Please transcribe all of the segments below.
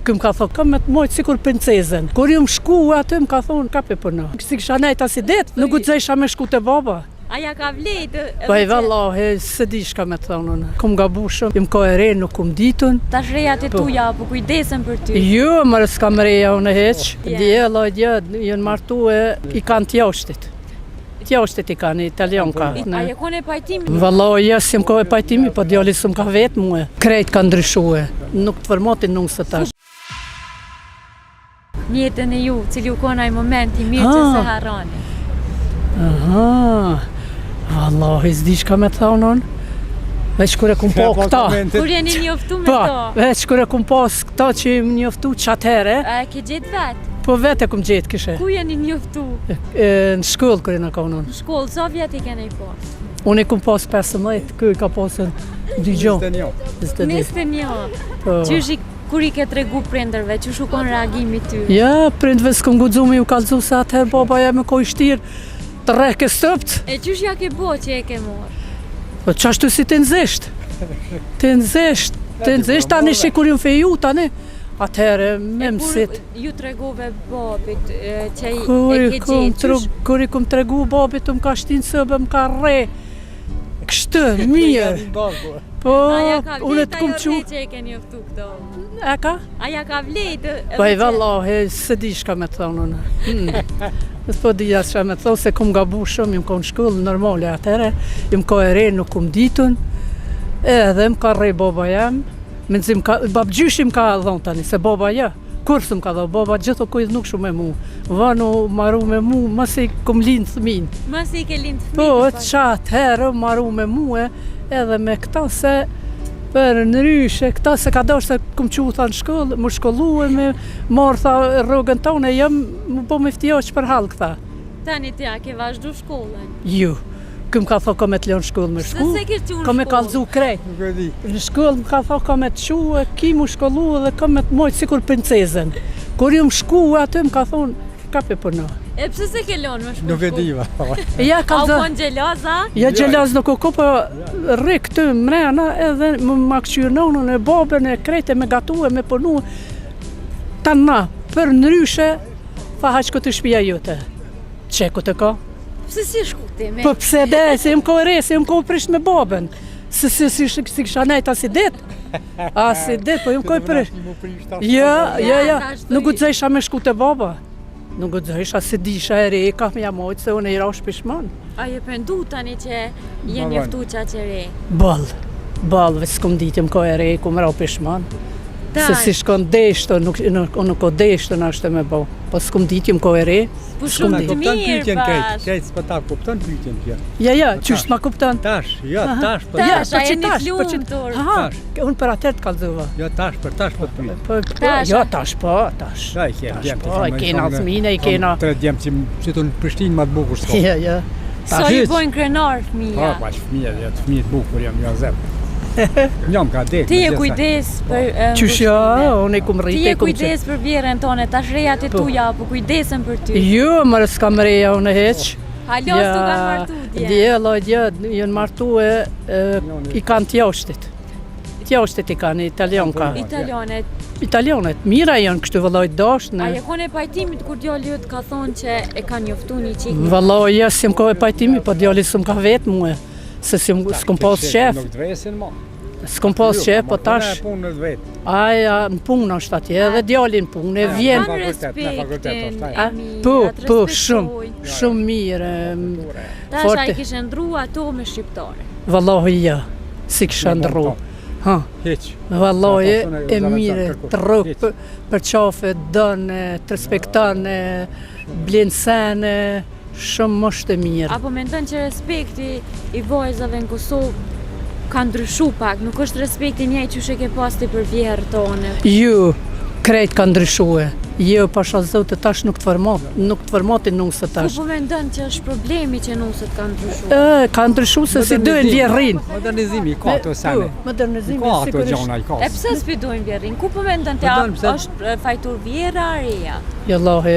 Ky më ka thonë, kam me të mojtë sikur princezën. Kur jam shku aty, më ka thonë, ka pe puno. S'i kisha nejt asi ditë, nuk guxojsha me shku te baba. A ja ka vlejt edhe Po e vallahi, s'e di çka me të thonë unë. Kum gabu shumë, jam kon e re, nuk kum ditun. Tash rejat e po. tuja, po kujdesen për ty. Jo, more s'kam reja unë hiç. Djela, dje, janë martu e i kanë t'jashtit. T'jashtit i kanë, italian ka. A je kone e pajtimit? Vallahi, jo, s'jam kon e pajtimit, po djali s'm ka vetë mue. Krejt ka ndryshue, nuk të formatin nuse tash. Në jetën e ju, cili u kon ai moment i mirë që s'e harroni? Aha, vallahi, s'di çka me të thonë unë. Veç kur e kum pa këta. Kur jeni njoftu me po, to? Veç kur e kum pas këta që jam njoftu qatëherë. A e ke gjetë vetë? Po vetë e kum gjetë kishe. Ku jeni njoftu? E, në shkollë kur jena konë unë. Në shkollë, sa vjet i keni pas? Unë i kum pas 15, ky i ka pasën dy gjo. 21. 21. Po. Qysh i Kur i ke tregu prindërve, qysh u kon reagimi i tyre? Ja, prindërve s'kum guxu me ju kallzu se atëherë baba jem u kon i shtirë të rrehke stëpt. E qysh ja ke bo që e ke marrë? Po qashtu si të nxesht. Të nxesht, të nxesht tani shi kur jam feju tani. Atëherë me mësit. E kur ju tregove babit që e ke gjetë? Qysh? Kur i kum tregu babit, më ka shti n'sobë, më ka rreh. Kështu, mirë. Po, unë të kum qu. që e ke njoftu këto? A ka? A ja ka vlejt? Po e vallahi, s'e di çka me të thonë unë. Hmm. S'po di as çka me të thonë, se kum gabu shumë, jam konë n'shkollë normale atëherë, jam kon e re, nuk kum ditun, edhe më ka rreh baba jem, me nëzim ka, babgjyshi më ka dhonë tani, se baba jo. Kurrë s'më ka dhonë, baba gjithë u kujdes shumë me mu. Vonë u maru me mu, masi kum lind fëmin. Masi i ke lind fëmin? Po, qatëherë u maru me mu edhe me këta se për nryshe, këta se ka dashtë se kum çu tha në shkollë, mu shkollu e me marrë tha rrogën tonë e jam mu bo myftijoq për hallk tha. Tani ti a ke vazhdu shkollën? Jo. Ky më ka thonë kom me të lënë shkollë me shku. Se ke çu në Kom me kallzu krejt. Nuk e di. Në shkollë më ka thonë kom me të çu e ki mu shkollu dhe kom me të mojtë sikur princezën. Kur jam shku aty më ka thonë ka pe puno. E pse s'e ke lënë me shku? Nuk e di. Ja A u kallzo. kon xheloz a? Ja xheloz nuk u ko, po rri këty mrena edhe më ma këqyr nonën e babën e krejt e me gatu e me punu. Tana, për nryshe, tha hajt shko te shpia jote. Qe ku të ka? Pse s'je shku ti me? Po pse de, se jam kon e re, se jam kon prisht me babën. Se se si si, si kisha nejt asi dit. Asi dit, po jam kon prisht. Jo, jo, jo, nuk guxojsha me shku te baba. Nuk guxojsha se disha e re, ka me ja mojtë, se unë i rash pishman. A je pendu tani që je njoftu qaq e re? Boll, boll, veç s'kum ditë, jam kon e re, kum ra pishman. Se si shkon deshtë, nuk, nuk, nuk o deshtë, në është me bo. Po s'kum ditë, jam kon e re, Po shumë të kupton mirë pyetjen krejt, bash. krejt s'po ta kupton pyetjen kjo. Ja, ja, Po qysh tash. ma kupton? Tash, jo, tash po. Ja, Tash, po a që jeni tash, po që lumtur? Aha, Tash. unë për atëherë të kallzova. Jo tash, për tash po të pyet. Po, po, Tash, jo, a? tash, po, tash. Ja, i ke Tash, djem po, i kena fëmijën, i kena. Tre djem që që të në Prishtinë më të bukur s'ka. Ja, ja. Sa ju hiç. bojnë krenar Po, fëmija. pa fëmijë, jo, të fëmijë të bukur jam, jo zep. Njom ka dek. Ti je me gjitha. kujdes për e, Qysh jo, ngushëllime. unë i kum Ti rritë, je i kum që. kujdes për vjehrrën tonë, tash rejat e Po. tuja, po kujdesen për ty. Jo, more s'kam reja unë hiç. Hala s'u kanë martu dje. Djela, dje, janë martu e, e i kanë t'jashtit. T'jashtit i kanë, italian ka. Italianet. Italianet, mira janë kështu vëllai dashtë. A je kon e pajtimit kur djali yt ka thonë që e ka njoftu një çikë? Vëllai, jo, s'jam kon e pajtimit, po djali s'm ka vetë mue. Se si s'kom pas qef. Nuk të vesin mo. S'kom pas qef, po tash... Punë në vetë. Ai në punë është atje, edhe djali në punë, e vjen. Kanë respektin e mirë, Po, po, shumë, shumë mirë. Tash a i kishe ndru ato me shqiptare? Vallahi ja, s'i kisha ndru. Ha. Hiç. Vallahi e mirë, të rrok për qafe, don, të respekton, blen sene, Shumë është e mirë. A po mendon që respekti i vajzave në Kosovë ka ndryshu pak, nuk është respekti njëjtë qysh e ke pas ti për vjehrrën tonë? Jo, krejt ka ndryshue. Jo, pasha Zotin tash nuk të format, nuk të formatin nuset tash. Ku po mendon që është problemi që nuset ka ndryshu? Ë, ka ndryshu se s'i dojnë vjehrrin. Modernizimi ka ato sene. Po, modernizimi ka ato sigurisht. gjona i ka. E pse s'pi dojnë vjehrrin? Ku po mendon ti a është fajtor vjehrra a reja? Vallahi,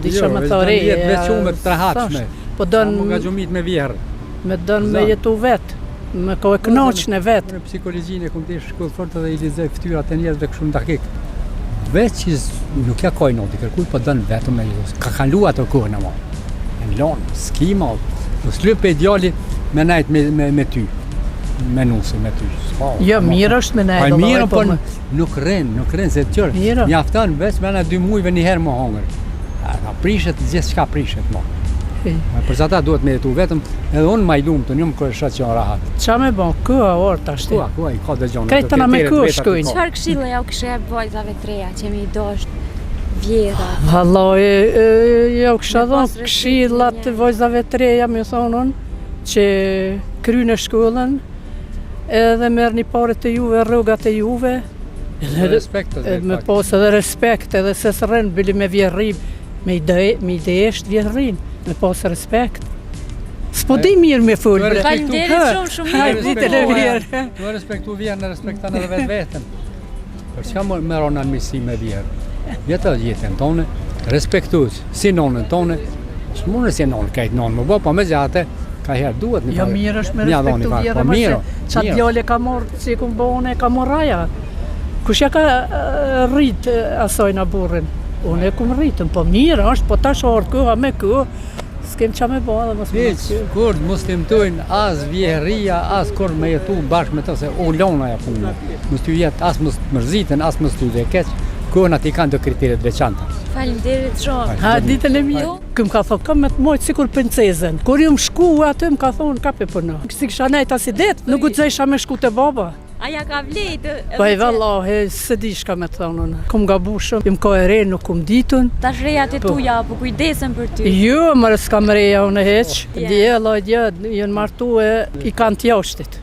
di që me të re. Jetë veçume të rahatshme. Po don... Mu nga gjumit me vjehrrë. Me don me jetu vetë, me ko e knaqne vetë. Në psikologjinë e kom di shkollë fort edhe i lexoj fytyrat e njerëzve kështu në dakik. Veç që nuk ja ka inati kërkuj, po don vetëm me jetu. Ka kalu ato kohën ama. E në lonë, s'ki ma, po s'lyp pe djali me nejt me, me, me ty, me nuse, me ty. S'ka, Jo, mirë është me nejt. Po mirë, po, po nuk rrin, nuk rrin, se tjërë. Mirë. Mjafton veç mrena dy mujve një herë me hongër. A, prishet, gjithçka prishet, mo. Për ata duhet me jetu vetëm, edhe unë ma i lumtun jom kur e shoh që janë rahat. Ça me bo, koha ardh tashti. Koha, koha, i ka dhe gjona. Krejt tana me kohë shkojnë. Çfarë këshille jau kishe jep vajzave të reja që me i dashtë vjehrrat? Vallahi, jau kisha dhonë këshillat vajzave të reja, me thonë unë, që kryne shkollën, edhe merrni paret e juve, rrogat e juve, edhe respekt, me pas edhe respekt, edhe se s'rrin bile me vjehrri, Me i dhe, me i desht vjehrrin, me pas respekt. S'po di mirë me fol. bre. Faleminderit shumë shumë mirë. Hajde ditën e mirë. Tu e respektu vjehrrën, e respekton edhe vetë veten. Për çka më me ra n'armiqësi me vjehrrën? Jeto jetën tonë, respektu si nonën tonë, s'mune si nonë, krejt nonë më bo, po megjithatë, ka herë duhet një Jo mirë është me respektu vjehrrën, po mirë, ça djale ka marrë, si e kum bo unë, ka marrë aja. Kush ja ka rrit asajna burrin? Unë e kum rritën, po mirë është, po tash ardh koha me kohë, s'kem ça me bo edhe mos me Hiç, kurrë mos t'imtojnë as vjehrria, as kurrë me jetu bashkë me to, se u lona ajo punë. Mos t'ju jetë, as mos të mërziten, as mos t'ju vjen keq, kohën i kanë do kritere të veçanta. Faleminderit shumë. Ha, ditën e mirë. Ky më ka thonë, kam me të mojtë sikur princezën. Kur jam shku aty, më ka thonë, ka pe puno. S'i kisha nejt asnjë ditë, nuk guxojsha me shku te baba. A ja ka vlejt edhe Po e vallahi, s'e di çka me të thonë unë. Kum gabu shumë, jam kon e re, nuk kum ditun. Tash rejat e po. tuja, po kujdesen për ty? Jo, more s'kam reja unë hiç. Djela, dje, janë martu e i kanë t'jashtit.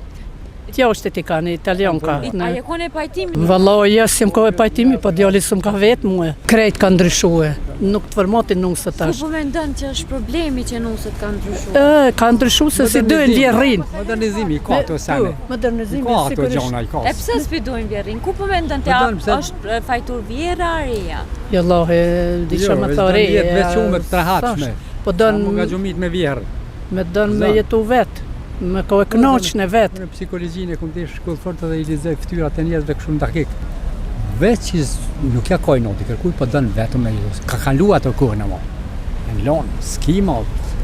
T'jashtit i kanë, italianka. A je kone e pajtimit? Vallahi, jo, s'jam kon e pajtimit, po djali s'm ka vetë mue. Krejt ka ndryshue, nuk të formatin nuset tash. Ku po mendon që është problemi që nuset kanë ndryshu? E, ka ndryshu se s'i dojnë vjehrrin. Modernizimi, ka ato sene. Po, modernizimi, ka ato gjona, i ka. E pse s'pi dojnë vjehrrin? Ku po mendon ti, a është fajtor vjehrra a reja? Jo, vallahi, di që me të reja. Jetë veçume të rahatshme. Po don... Nga gjumit me vjehrrë. Me don me jetu vetë, me kon e knaqne vetë. Unë psikologjinë e kom ditë shkollë fort edhe i lexoj fytyrat e njerëzve kështu në dakik. Veç që nuk ja ka inati kërkuj, po don vetëm me jetu. Ka kalu ato kohën ama. E në lonë, s'ki ma,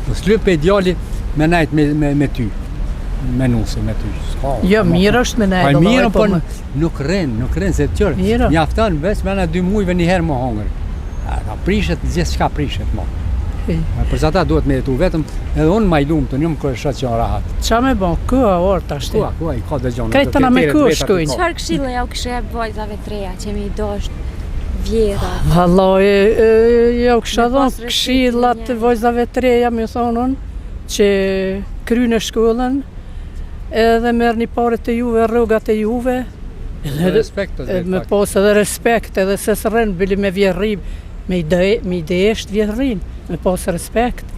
po s'lyp pe djali me nejt me, me, me ty me nuse, me ty. S'ka. Jo, mirë është me nejt. Po mirë, po, po nuk rrin, nuk rrin, se tjërë. Mirë. Mjafton veç mrena dy mujve një herë me hongër. A, prishet, gjithçka prishet, mo. Për ata duhet me jetu vetëm, edhe unë ma i lumtun jom kur e shoh që janë rahat. Ça me bo, koha ardh tashti. Koha, koha, i ka dhe gjona. Krejt tana me kohë shkojnë. Çfarë këshille jau kishe jep vajzave të reja që me i dashtë vjehrrat? Vallahi, jau kisha dhonë këshillat vajzave të reja, me thonë unë, që kryne shkollën, edhe merrni paret e juve, rrogat e juve, edhe respekt, me pas edhe respekt, edhe se s'rrin bile me vjehrri, Me i dhe, me i desht vjehrrin, me pas respekt.